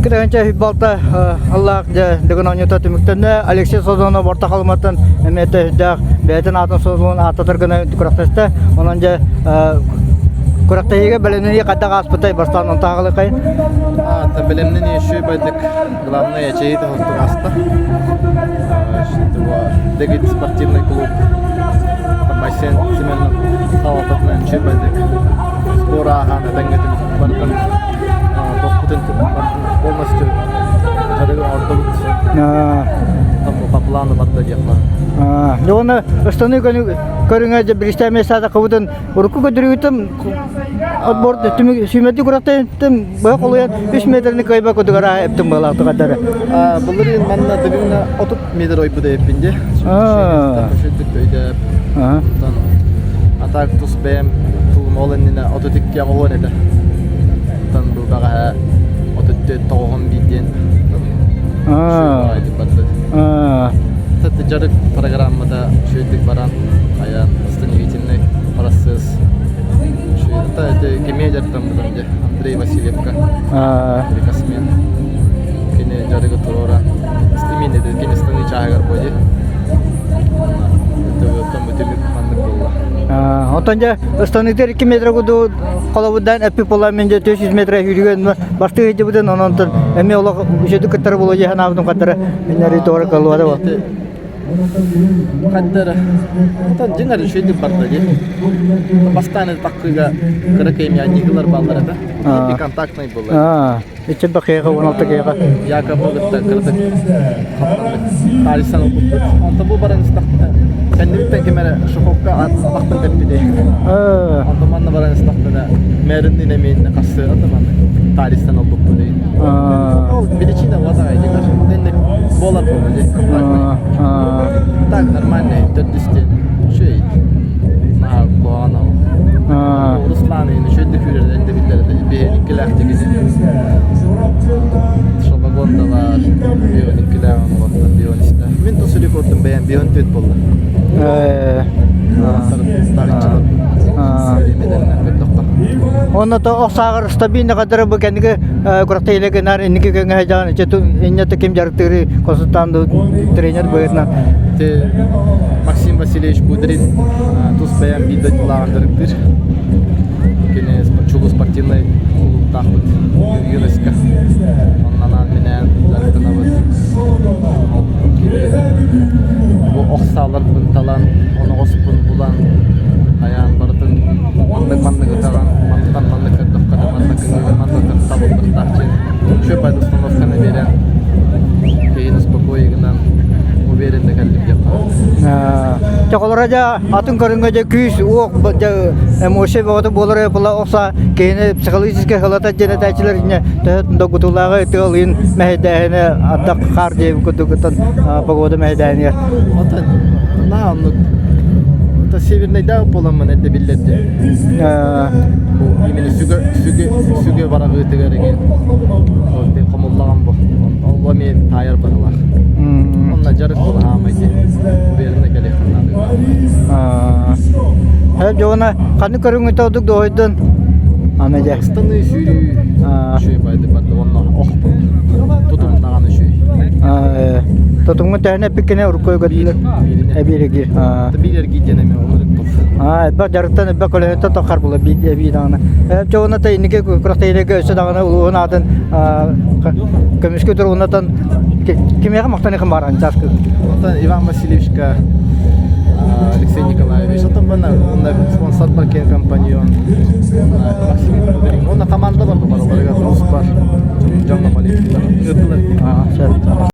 2026 аллаах Дыгын оонньуута түмүктэннэ. Алексей Созонов Орто Халыматтан эмиэ төһүрдээх бэйэтин аатын суолун ааттатар гына күрэхтэстэ. Онон дьэ күрэхтэһиигэ бэлэмнэнии хайдах ааспытай бастаан онто аҕалыкай? Бэлэмнэнии үчүгэй байдык главное эчэйии тоһуттук ааста. Дэгит спортивный клуб Майсен Семенов салалтатынан үчүгэй байдык спор ааһан этэҥҥэ түмүк барытын тохпутун полностью дьарыгы оҥордубут. Там по плану барда диэххэ. Дьэ уонна ыстаныы көрүҥэ дьэ биристээ миэстэ кыбытын урукку көдүрүгүттэн отбор түмүк сүүмэрдик күрэхтэһиттэн быһа холуйан 3 метрни кыайба кудугар аа эптин быалаахтыгардары. Былырыын манна Дыгыҥҥа 30 метр ойбут эбиппин дии. Шүрдүк өйдөөп. Онтон атак тус бэйэм тулум ол иннинэ 32 оҕуон этэ. Онтон бу бэҕэһээ 34 тоҕуһун биирдиэн Дьарык программата үчүгэйдик баран, айан восстановительный процесс кимиэ дьарыктаммытым дии Андрей Васильевка рекосмен кини дьарыгы туруоран именно кини станыы чааһыгар буо түмүк маннык буолла. Оттон дьэ ыстаныытыгар 2 метр курдук холобурдаан эппит буолла мин дьэ 400 метр сүүрүгэн бастыы сылдьыбытын онон эмиэ олох үчүгэй кыттар буолуо дии санаабытым хаттара иннэри туора кыллыбата буол. Хаттара оттон дьиҥэр үчүгэйдик барда дии. Бастаан таккыга кыра кэмианньыгылар бааллар этэ. Контактный была. Иччи бакыйга 16 кыйга. Якобы кытта кыратык хаптаннык таайсан ылбыппыт. Онтон бу баран истэхпинэ кэннибиттэн ким эрэ шуховка атахпын тэппитэ. Онтон манна баран истэхпинэ мэриннин эмиэннэ хассы атаманы таарыстан ылбыппыт. Ол причина вот инник буолар буолла дии. Так нормально төрдүстен үчүгэй. Наһаа куһаҕан Руслан үчүгэйдик күүрэр энди биллэр биһиниккилээхтик Шалбагон да баар, биониккилээҕин олордон биониста. Мин тус рекордум бэйэм бион түөт буолла. Онно то охсааҕар стабильно кадары бу кэнниги курахтыйлы гынар инники көҥө дьаҕан инньэ ким дьарыктыыры консультант тренер быһыытынан Максим Васильевич Кудрин тус бэйэм биир дойдулааҕын дьарыктыыр. Кини чулуу спортивнай кулууптаахпыт ЮНЕСКО. Онно анаан-минээн дьарыктанабыт. Бу ох сааларбын талан, оноҕоспун булан, хайаан барытын маннык-маннык ытаҕын, мантан маннык көрдөххө да маннык гыныгын, маннык табыллыахтаах диэн үчүгэй установканы биэрэн, киһини успокоить гынан уверенно кэллим диэххэ. Чоҕолоро дьэ атын көрүҥҥэ дьэ күүс уох дьэ эмоция бөҕөтө буолар була охса киһини психологическай хылата диэн этээччилэр инньэ төһө догутуулааҕы тыал ыйын мэһэйдээһинэ ардах хаар диэбит курдук погода мэһэйдээһинигэр. Оттон наһаа оннук это северныйдаах буоламмын эрдэ биллэрди. Бу именно сүгэ сүгэ сүгэ бараҕыытыгар игин хомуллаҕам бу. Ол эмиэ таайар быһылаах. Онно дьарык буолаамай дии. Уверенно кэлиэххин наада. Дьоҕуна ханнык көрүҥҥүтэ ордук дуоһуйдун? Аны дьэ. Ыстаныы сүүрүү үчүгэй байды барда уонна ох тутум даҕаны үчүгэй. Тутумҥун төһөнү эппиккинэ урукку көрдүлэр. Эбиир эргиир. Биир эргиир диэн эмиэ олорик тус. Элбэх дьарыктан элбэх көлөһөттөн тоххар була биир эбии даҕаны. Чоҕуна та инники күрэхтэһиилэргэ өссө даҕаны улууһун аатын көмүскэ туругунатан кимиэхэ махтаныхын бааран чааскы. Оттон Иван Васильевичка Алексей Николаевич, оттон манна спонсор бар киэн компаньон Максим Кудрин. Уонна команда бар барыларыгар бар. Дьоҥҥо политика.